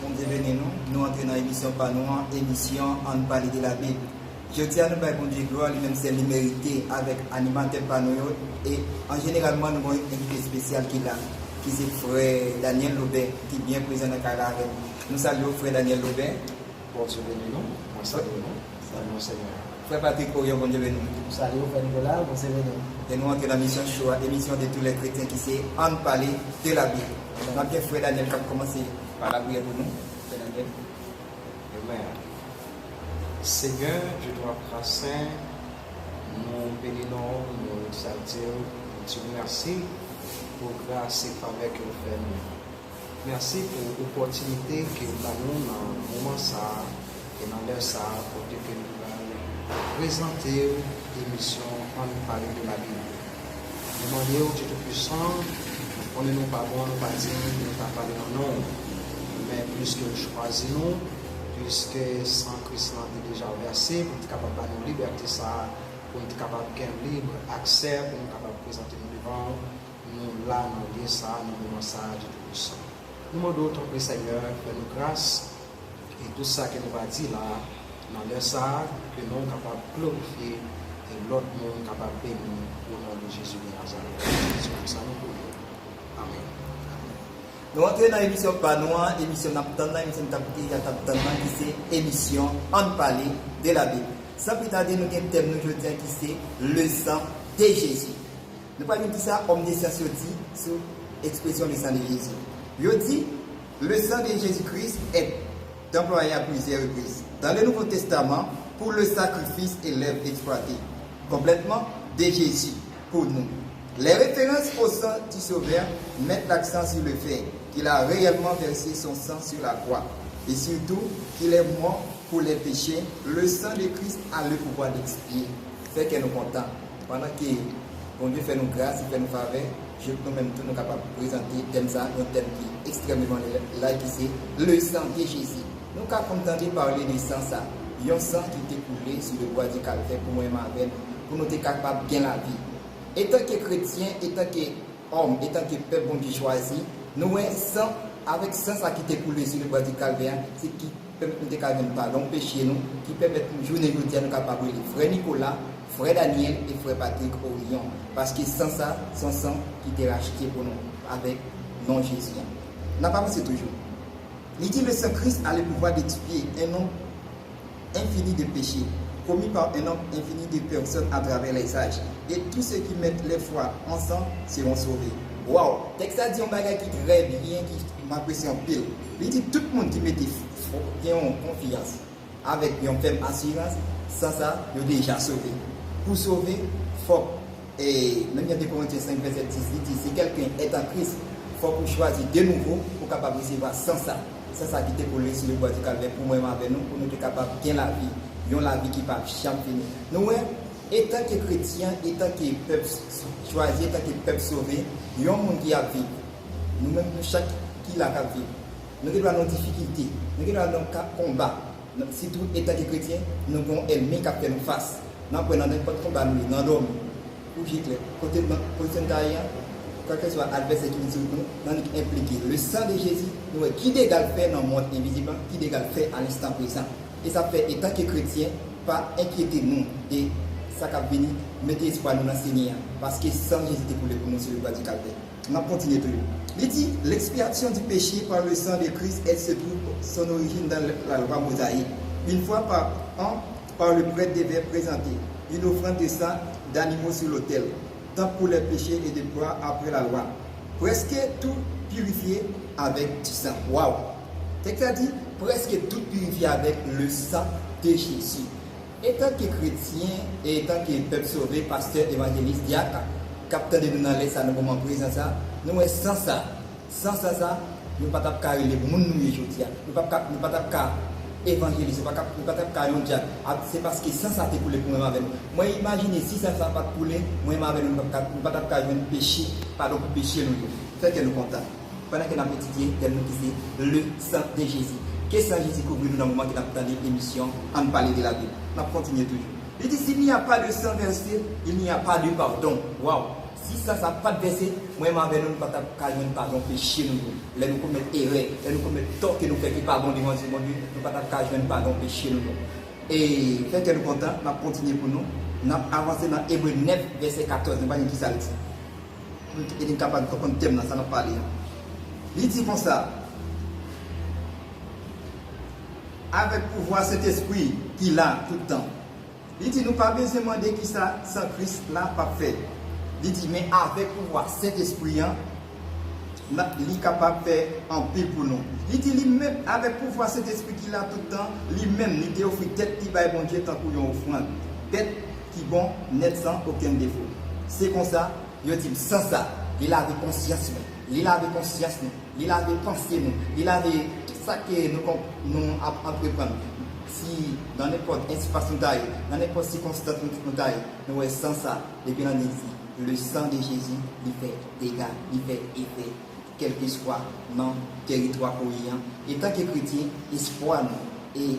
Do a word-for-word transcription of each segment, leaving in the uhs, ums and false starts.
Bondye beni nou. Nou antre nan emisyon pa nou an, emisyon Ann Pale de Labib. Jodi a, nou bay Bondye glwa, li menm sèl li merite, avèk animatè pa nou yo, e an jeneralman, nou gen yon envite espesyal ki la, ki se frè Daniel Lobè, ki byen prezan nan kay la avè nou. Nou salye w, frè Daniel Lobè. Bondye beni nou. Mwen salye nou. Nan non Senyè a. Frè Patrick Orion, Bondye beni w. M salye w, frè Nicolas, Bondye beni w. E nou antre nan misyon cho a, émission de tous les chrétiens ki se Ann Pale de Labib. N ap gen frè Daniel k ap kòmanse pa lapriyè pou nou. Frè Daniel. Amen. Seigneur, Dieu trois, trois saint, nou beni non w, nou egzalte w, nou di w mèsi pou gras e favè ke w fè nou. Mèsi pou opòtinite ke w ba nou nan moman sa a e nan lè sa a kote ke nou pral prezante w emisyon Ann Pale de Labib. Nou mande w, Dye Toupisan, konnen nou pa bon, nou pa diy, nou ta pale nan non w. Men piske w chwazi nou, piske san Kris lan te deja vèse, pou l te kapab ba nou libète sa a, pou nou te kapab gen lib aksè, pou nou kapab prezante nou devan w, nou la nan lye sa a, nan moman sa a, Dye Toupisan. Nou mande w, tanpri, Senyè, fè nou gras, e tout sa ke nou va di la, nan lè sa a, ke non w kapab glorifye, e lòt moun kapab beni, o non de Jezi de Nazarèt. Se konsa nou priye. Amen. Nou antre nan emisyon pa nou an, emisyon n ap tann nan, emisyon n t ap, n t ap tann nan, ki se emisyon Ann Pale de Labib. San pli tade, nou gen tèm nou jodi a ki se Le sang de Jésus. Nou pral jwenn kisa òm de syans yo di sou ekspresyon le sang de Jésus. Yo di, le sang de Jésus-Christ est employé à plusieurs reprises dans le Nouveau Testament pour le sacrifice et l'œuvre expiatoire complète de Jésus pour nous. Les références au sang du Sauveur mettent l'accent sur le fait qu'il a réellement versé son sang sur la croix et surtout qu'il est mort pour les péchés. Le sang de Christ a le pouvoir d'expier. Fè kè nou kontan. Pandan ke Bondye fè nou gras, li fè nou favè, jodi nou menm tou nou kapab prezante tèm sa, yon tèm ki ekstrèmeman laj, ki se le sang de Jésus. Nou ka konn tande pale de san sa, yon san ki te koule sou le bwa di Kalvè pou mwen menm avè nou, pou nou te kapab gen lavi. Etanke kretyen, etanke òm, etanke pèp Bondye chwazi, nou wè san, avèk san sa ki te koule sou le bwa di Kalvè a, se ki pèmèt nou te ka jwenn padon peche nou, ki pèmèt nou jounen jodi a nou kapab rele frè Nicolas, frè Daniel e frè Patrick Orion. Paske san sa, se yon san ki te rachte pou nou avèk non Jezi a. N ap avanse toujou. Li di, le sang Christ a le pouvoir d'expier un nombre infini de péchés commis par un nombre infini de personnes à travers les âges, et tous ceux qui mettent leur foi en sang seront sauvés. Waw! Tèks la di yon bagay ki trè byen, ki m apresye anpil. Li di tout moun ki mete f-, f-, gen yon konfyans avèk yon fèm asirans, san sa, yo deja sove. Pou sove, fòk E menm jan de Korentyen senk vèsè dis, li di, si quelqu'un est en Christ, fòk ou chwazi de nouvo pou kapab resevwa san sa. San sa ki te koule sou le bwa di Kalvè pou mwen menm avè nou, pou nou te kapab gen lavi, yon lavi ki p ap janm fini. Nou wè, etanke kretyen, etanke pèp chwazi, etanke pèp sove, yon moun ki ap viv. Nou menm, nou chak ki la k ap viv. Nou gen dwa nan difikilte, nou gen dwa nan ka-, konba. Sitou etanke kretyen, nou gen yon ènmi k ap fè nou fas. N ap wè nan nenpòt konba nou ye, nan dòmi, kouje klè, kote, kote n ta ye a, kèlkeswa advèsè ki vin sou wout nou, n annik enplike. Le sang de Jésus, nou wè ki dega l fè nan mond envizib lan, ki dega l fè a lenstan prezan. E sa fè, etanke kretyen, pa enkyete nou de sa k ap vini, mete espwa nou nan Senyè a, paske san Jezi te koule pou nou sou le bwa di Kalvè. N ap kontinye toujou. Li di, l'expiation du péché par le sang de Christ, elle se trouve son origine dans la loi mosaïque. Une fois par an, par le prêtre devait présenter une offrande de sang d'animaux sur l'autel, tant pour les péchés et de boire après la loi. Presque tout purifié avec du sang. Waw! Tèks la di, presque tout purifié avec le sang de Jésus. Etanke kretyen e etanke pèp sove, pastè, evanjelis, dyak, k ap tande nou nan lè sa, nan moman prezan sa, nou wè san sa, san sa sa, nou pa t ap ka rele moun nou ye jodi a. Nou p ap ka, nou pa t ap ka evanjelis, nou pa t ap, nou pa t ap ka yon dyak. A, se paske san sa te koule pou mwen menm avè nou. Mwen imajine si san sa pa t koule, mwen menm avè nou, nou p ap ka, nou pa t ap ka jwenn peche, padon pou peche nou yo. Fè kè nou kontan. Pandan ke n ap etidye tèm nou ki se Le sang de Jésus. Ke san Jezi kouvri nou nan moman ke n ap tande emisyon Ann Pale de Labib. N ap kontinye toujou. Li di, s'il n'y a pas de sang versé, il n'y a pas de pardon. Waw! Si san sa pa t vèse, mwen menm avè nou, nou pa t ap ka jwenn padon peche nou yo. Lè nou komèt erè, lè nou komèt tò ke nou fè ki pa bon devan zye Bondye, nou pa t ap ka jwenn padon peche nou yo. E fè kè nou kontan, n ap kontinye pou nou, n ap avanse nan Ebre nèf, vèsè katòz, nou pa gen ki sa l di. Pou nou te kapab konprann tèm nan, sa n ap pale a. Li di konsa, avèk pouvwa Sentespri ki la tout tan. Li di nou pa bezwen mande kisa san Kris la p ap fè. Li di, men avèk pouvwa Sentespri an, li kapab fè anpil pou nou. Li di li menm, avèk pouvwa Sentespri ki la tout tan, li menm li te ofri tèt li bay Bondye tankou yon ofrann, bèt ki bon nèt san okenn defo. Se konsa, yo di m san sa, li lave konsyans mwen, li lave konsyans nou, li lave panse nou, li lave tout sa ke nou, nou ap antreprann. Si nan nenpòt espas nou ta ye, nan nenpòt sikonstans nou, nou ta ye, nou wè san sa, depi nan li di, le sang de Jésus, li fè dega, li fè efè, kèlkeswa nan teritwa koyi an. Etanke kretyen, espwa nou e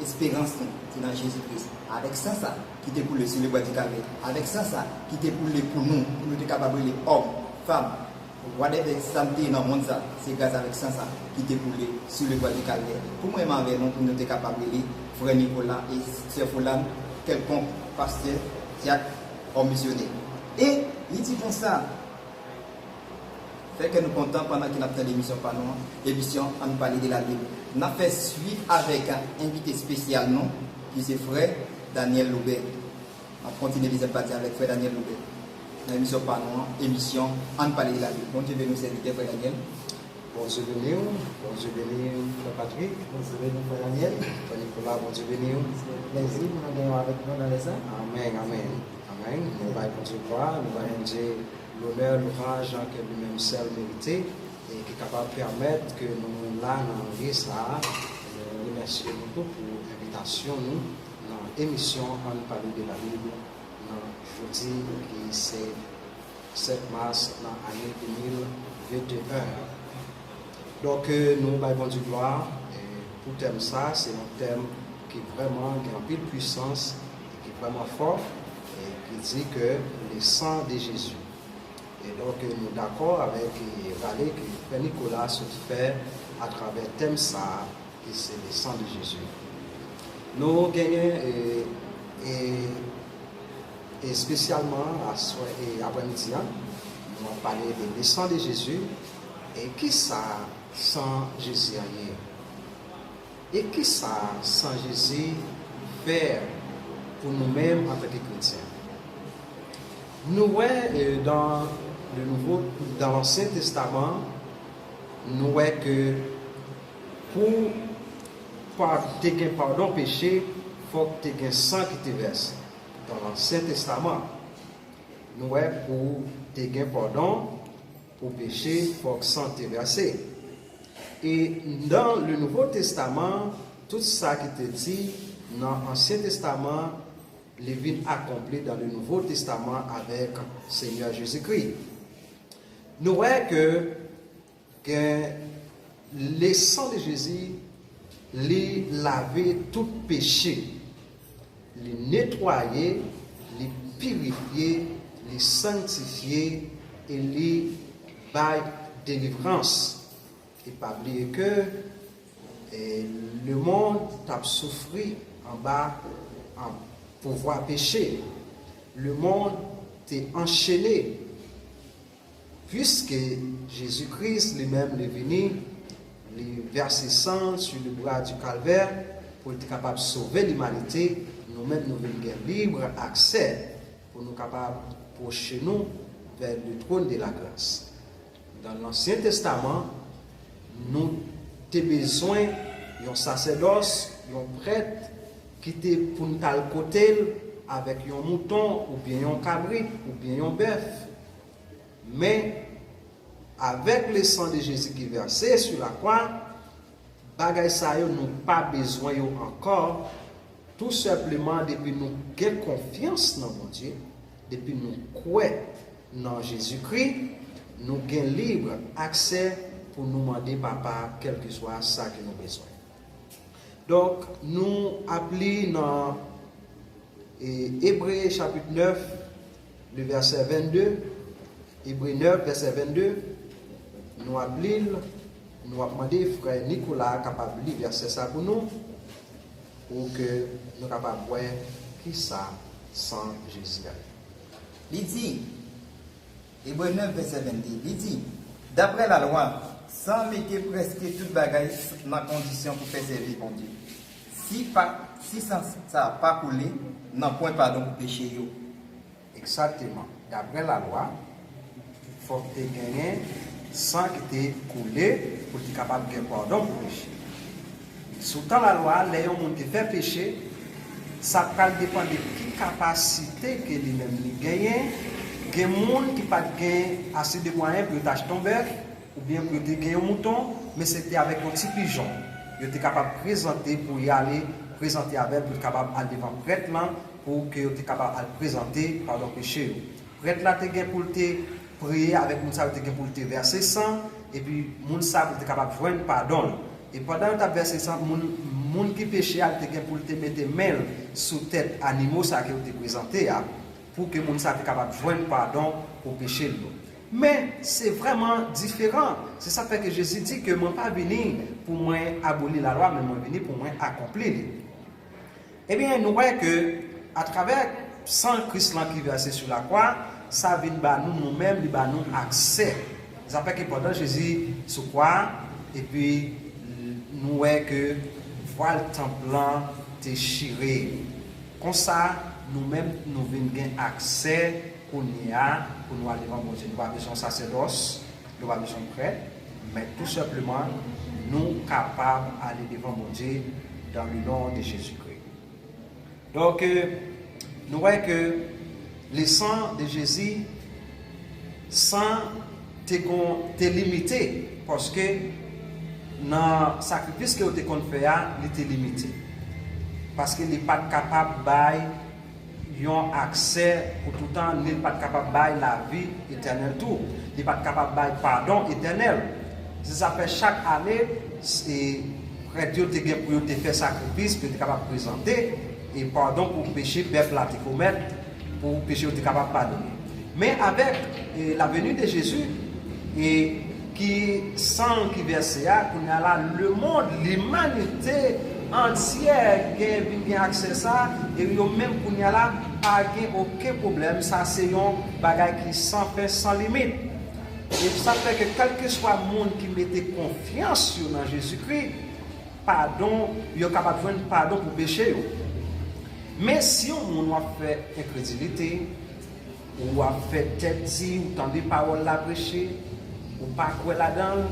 esperans nou se nan Jezi Kris. Avèk san sa ki te koule sou lebwa di Kalvè, avèk san sa ki te koule pou nou, pou nou te kapab rele òm, fanm, whatever sa n te ye nan mond sa, se gras avèk san sa ki te koule sou lebwa di Kalvè. Pou mwen menm avè nou, pou nou te kapab rele frè Nikola e sè Folàn, kèlkonk pastè, dyak, òm misyonè. E li di konsa, fè kè nou kontan pandan ke n ap tande emisyon pa nou an, emisyon Ann Pale de Labib. N ap fè swiv avèk envite espesyal nou, ki se frè Daniel Loubert. N ap kontinye dezyèm pati avèk frè Daniel Loubert nan emisyon pa nou an, emisyon Ann Pale de Labib. Bondye beni w, sèvitè, frè Daniel. Bondye beni w, Bondye beni w, frè Patrick. Bondye beni w, frè Daniel. Frè Nicolas, Bondye beni w. Se yon plèzi pou nou gen w avèk nou nan lè sa. Amèn, amèn, amèn. Nou bay Bondye glwa, nou bay Bondye lonè, lwanj ke li menm sèl merite, e ki kapab pèmèt ke nou la nan lye sa a. Nou remèsye nou tou pou envitasyon nou nan emisyon Ann Pale de Labib nan jodi ki se sèt mas nan ane de mil venteyen. Donk, euh, nou bay Bondye glwa, euh, pou tèm sa, se yon tèm ki vrèman gen anpil pwisans, e ki vrèman fò, e ki di ke le sang de Jésus. E donk, euh, nou dakò avèk, euh, rale ke frè Nicolas sot fè atravè tèm sa, ki se le sang de Jésus. Nou genyen, e, e, espesyalman aswè, e, aprèmidi an, nou ap pale de le sang de Jésus. E kisa san Jezi an ye? E kisa san Jezi fè pou nou menm antanke kretyen? Nou wè, e, dan le Nouveau, dans l'Ancien Testament, nou wè ke pou pa, te gen padon peche, fòk te gen san ki te vèse. Dan Ansyen Testaman, nou wè pou te gen padon pou peche, fòk san te vèse. E dan le Nouveau Testament, tout sa ki te di nan Ansyen Testaman, li vin akonpli dan le Nouveau Testament avèk Senyè Jezikri. Nou wè ke gen le sang de Jésus, li lave tout peche, li netwaye, li pirifye, li sanktifye e li bay delivrans. E pa bliye ke, e, lemonn t ap soufri anba, an, pouvwa peche. Lemonn te anchene. Piske Jezi Kris li menm li vini, li vèse san l sou le bwa di Kalvè pou l te kapab sove limanite, nou menm nou vin gen lib aksè pou nou kapab pwoche nou vè le trône de la grâce. Dan Lansyen Testaman, nou te bezwen yon sasèdòs, yon prèt ki te pou n t al kote l avèk yon mouton oubyen yon kabrit oubyen yon bèf. Men, avèk le sang de Jésus ki vèse sou lakwa, bagay sa yo nou pa bezwen yo ankò, tou senpleman depi nou gen konfyans nan Bondye, depi nou kwè nan Jezikri, nou gen lib aksè pou nou mande Papa kèlkeswa sa ke nou bezwen. Donk, nou ap li nan, e, Ebre chapit nèf, le vèsè vennde, Ebre nèf, vèsè vennde, nou ap li l, nou ap mande frè Nicolas kapab li vèsè sa pou nou, pou ke nou kapab wè kisa san Jezi a ye. Li di, Ebre nèf, vèsè vennde, li di, Daprè lalwa, san mete prèske tout bagay nan kondisyon pou fè sèvis Bondye. Si pa, si san sa pa koule, nanpwen padon pou peche yo. Egzakteman. Daprè lalwa, fòk te genyen san ki te koule pou l te kapab gen padon pou peche. Sou tan lalwa a, lè yon moun te fè peche, sa pral depann de ki kapasite ke li menm li genyen. Gen moun ki pa t gen ase de mwayen pou yo t achte yon bèf, oubyen pou yo te gen yon mouton, men se te avèk yon ti pijon yo te kapab prezante pou y ale prezante avè l, pou l kapab al devan prèt lan, pou ke yo te kapab al prezante padon peche yo. Prèt la te gen pou l te priye avèk moun sa yo, te gen pou l te vèse san, epi moun sa yo te kapab jwenn padon l. E pandan yo t ap vèse san, moun, moun ki peche a, li te gen pou l te mete men l sou tèt animo sa ke yo te prezante a, pou ke moun sa te kapab jwenn padon pou peche l yo. Men, se vrèman diferan. Se sa k fè ke Jezi di ke mwen pa vini pou mwen aboli lalwa, men mwen vini pou mwen akonpli li. Ebyen, nou wè ke atravè san Kris lan ki vèse sou lakwa, sa vin ba nou, nou menm, li ba nou aksè. Sa fè ke pandan Jezi sou kwa, epi nou wè ke vwal tanp lan te chire. Konsa, nou menm, nou vin gen aksè kounye a pou nou al devan Bondye. Nou pa bezwen sasèdòs, nou pa bezwen prèt, men tou senpleman, nou kapab ale devan Bondye dans le nom de Jésus-Christ. Donk, euh, nou wè ke le sang de Jésus, san te gon, te limite, paske nan sakrifis ke yo te konn fè a, li te limite. Paske li pa t kapab bay yon aksè pou toutan, ni l pa t kapab bay lavi etènèl tou. Li pa t kapab bay padon etènèl. Se sa fè chak ane, se, prèt yo te gen pou yo te fè sakrifis, pou yo te kapab prezante, e padon pou peche pèp la te komèt, pou peche yo te kapab padone. Men avèk, e, la venue de Jésus, e ki san ki vèse a, kounye a la, lemonn, limanite antyè gen, vin gen aksè sa, e yo menm kounye a la, pa gen okenn pwoblèm. Sa se yon bagay ki san fen, san limit. E sa fè ke kèlkeswa moun ki mete konfyans yo nan Jezikri, padon, yo kapab jwenn padon pou peche yo. Men si yon moun w ap fè enkredilite, ou ap fè tèt di, ou tande pawòl la preche, ou pa kwè ladan l,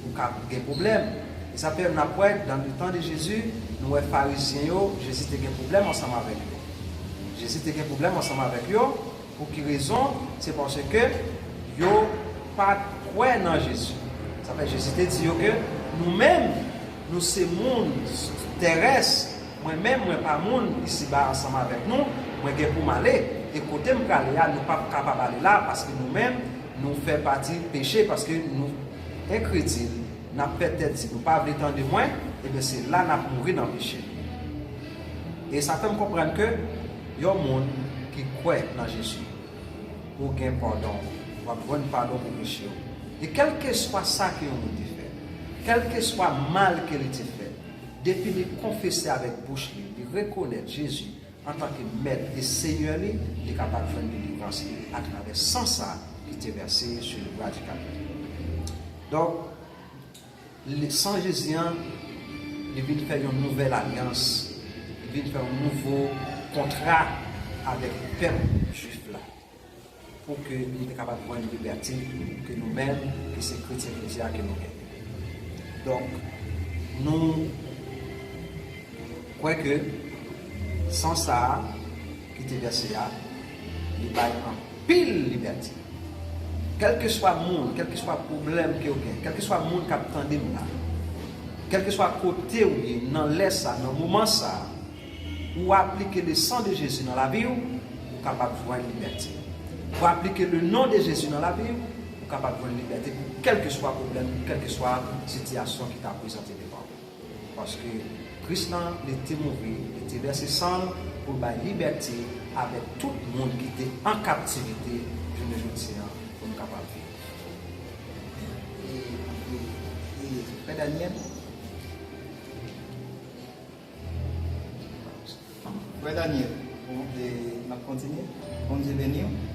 ou ka gen pwoblèm. E sa fè n ap wè, dans le temps de Jésus, nou wè Farizyen yo, Jezi te gen pwoblèm ansanm avèk yo. Jezi te gen pwoblèm ansanm avèk yo. Pou ki rezon? Se paske yo pa t kwè nan Jezi. Sa fè Jezi te di yo ke nou menm, nou se moun terès, mwen menm, mwen pa moun isiba ansanm avèk nou, mwen gen pou m ale. E kote m prale a, nou p ap kapab ale la, paske nou menm, nou fè pati peche, paske nou enkredil, n ap fè tèt di, nou pa vle tande mwen, ebyen se la n ap mouri nan peche. E sa fè m konprann ke yon moun ki kwè nan Jezi, ou gen padon, w ap jwenn padon pou peche w. E kèlkeswa sa ke yon moun te fè, kèlkeswa mal ke li te fè, depi li konfese avèk bouch li, li rekonèt Jezi antanke Mèt e Senyè li, li kapab jwenn delivrans li atravè san sa ki te vèse sou le bwa di Kalvari. Donk, le san Jezi an, li vin fè yon nouvèl alyans, li vin fè yon nouvo kontra avèk pèp jwif la, pou ke nou te kapab jwenn libète ke nou menm, ki se kretyen jodi a, ke nou genyen. Donk, nou kwè ke san sa a ki te vèse a, li bay anpil libète. Kèlkeswa moun, kèlkeswa pwoblèm ke w gen, kèlkeswa moun k ap tande m la, kèlkeswa kote w ye nan lè sa, nan moman sa, ou aplike le sang de Jésus nan lavi w, ou kapab jwenn libète. Ou aplike le nom de Jésus nan lavi w, ou kapab jwenn libète pou kèlkeswa pwoblèm, pou kèlkeswa sitiyasyon ki ta prezante devan w. Paske Kris lan, li te mouri, li te vèse san l pou l bay libète avèk tout moun ki te an kaptivite jounen jodi an, pou n Daniel. Frè Daniel, bon, e, n ap kontinye. Bondye beni w.